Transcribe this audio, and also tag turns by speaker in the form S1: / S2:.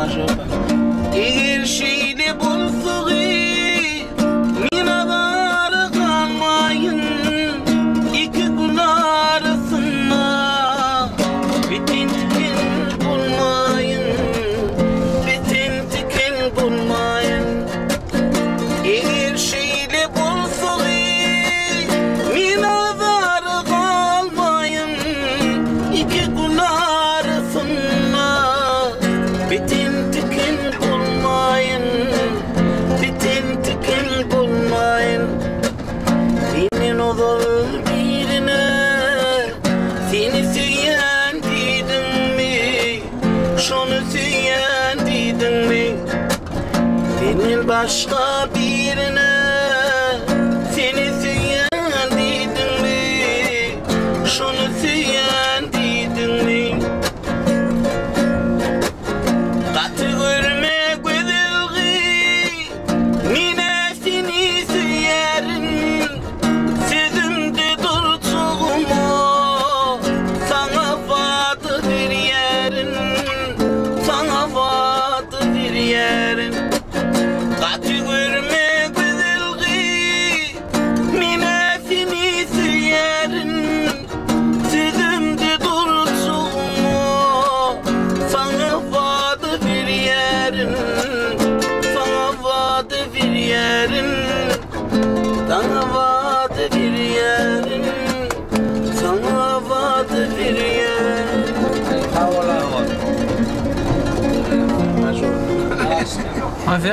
S1: Eger şeýle bolsa gyz, men azara galmaýyn, Iki gün arasynda biten tiken bolmaýyn, Biten tiken bolmaýyn. Eger şeýle bolsa gyz, men azara galmaýyn, Iki gün arasynda biten tiken bolmaýyn, Biten tiken bolmaýyn. Senden ozal birine seni söýýän diýdiňmi? Şony söýýän diýdiňmi? Senden başga birine seni söýýän diýdiňmi? Şony söýýän diýdiňmi? Gaty görme gözel gyz. Men-ä seni söýýärin, sözümde durjagyma saňa wada berýärin, saňa wada berýärin. Gaty görme gözel gyz, men-ä seni söýýärin, sözümde durjagyma saňa wada berýärin. Saňa wada berýärin Saňa wada berýärin Saňa wada berýärin
S2: Sag bol.